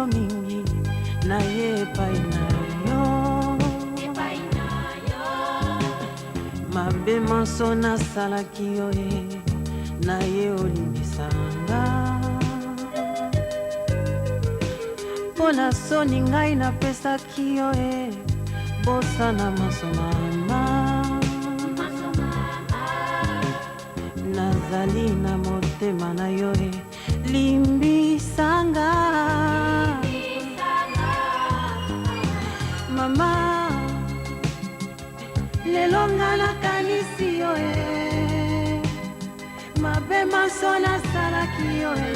yo mingi na ye epai na yo. Mabe manso nasalaki yo e na ye olimbisanga. Mpo na soni ngai napesaki yo e bosana manso mama. Nazali na motema na yo e limbisanga. Mama lelo nga nakanisi yo e mabe manso nasalaki yo e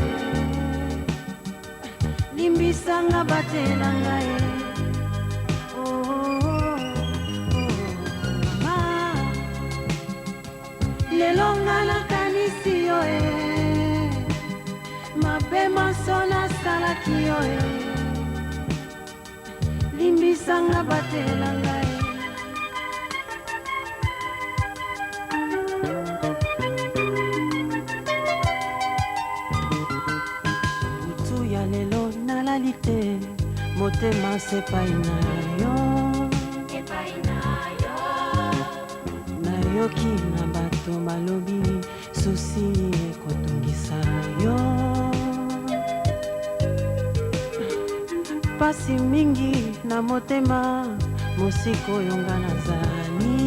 limbisanga batela ngai e. Oh, oh, oh, mama lelo nga nakanisi yo e mabe manso nasalaki yo e limbisanga batela ngai. Butu ya lelo nalali te motema sepai na yo. Nayoki na bato balobi susi ekotungisa yo. Pasi mingi na motema mosika oyo nga nazali.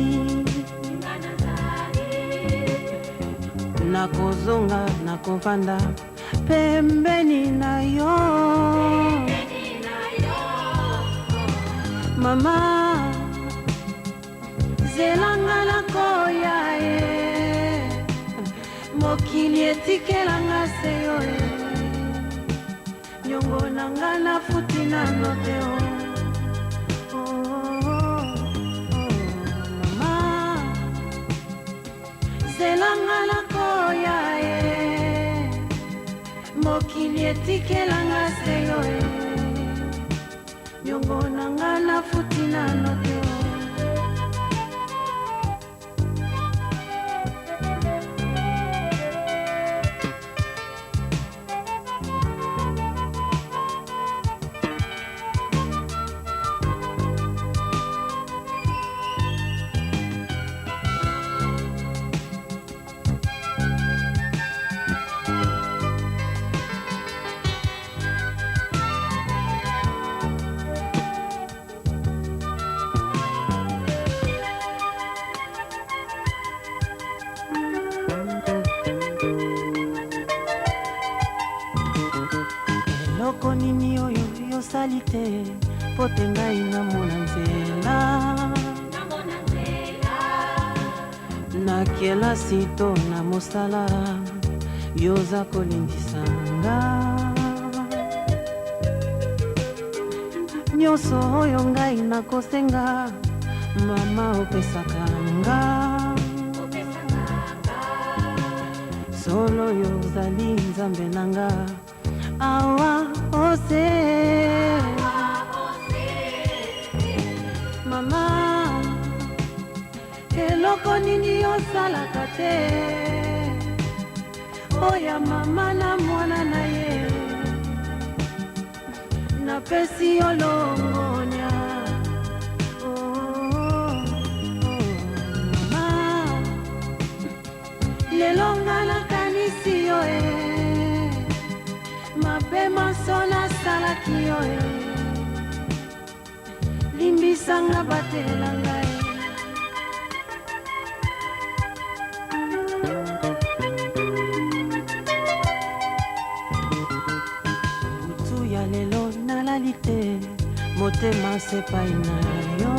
Nakozonga nakovanda pembeni na yo. Mama zelanga nakoya ye mokili etikelanga se yo e niongo na nga nafuti nano te o. Oh, oh, oh, mama zelanga nakoya ye mokili etikelanga se yo e niongo na nga nafuti nano te o. Eloko nini oyo yosali te po te ngai namona nzela na kelasi to na mosala yoza kolendisa nga nyonso oyo ngai nakosenga mama opesaka nga solo yo ozali nzambe na nga awa ose. Mama eloko nini osalaka te oya mama na mwana na ye napesi yo longonya. Oh, oh, oh, mama lelo nga nakanisi yo e mabe manso nasalaki yo e limbisanga batela ngai. Butu ya lelo nalali te motema sepai na yo.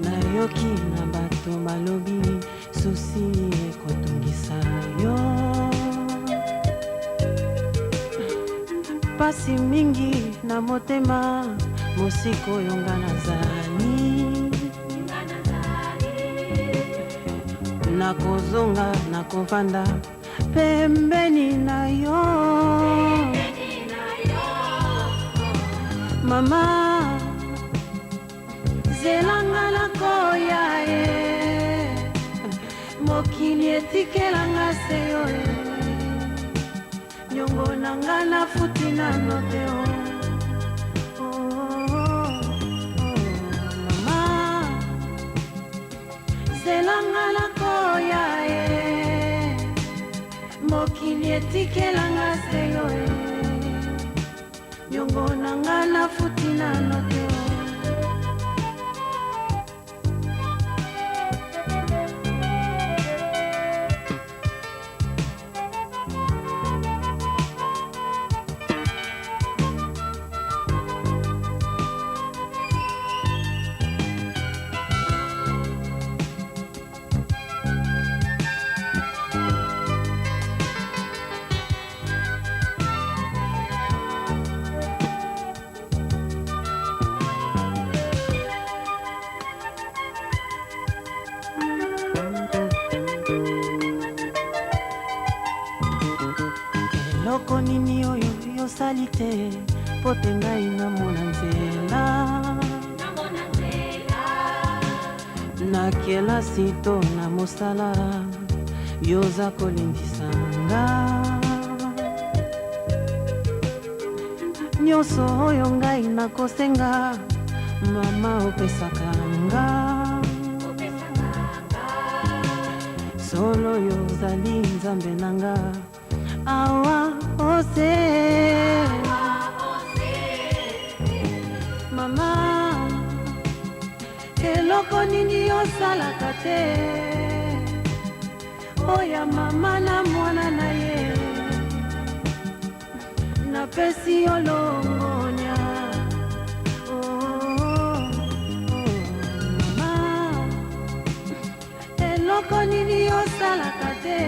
Nayoki na bato balobi susi ekotungisa yo. Pasi mingi na motema mosika oyo nga nazali. Nakozonga nakovanda pembeni na yo. Mama zelanga nakoya ye mokili etikelanga se yo e. Niongo na nga nafuti nano te o oh, oh, oh, mama zela nga nakoya ye mokili etikela nga se yo e niongo na nga nafuti nano te o. Eloko nini oyo yosali te mpo te ngai namona nzela na kelasi to na mosala yoza kolendisa nga nyonso oyo ngai nakosenga mama opesaka nga solo yo ozali nzambe na nga awa ose mama eloko nini osalaka te oya mama na mwana na ye napesi yo longonya oh, oh, oh, mama eloko nini osalaka te.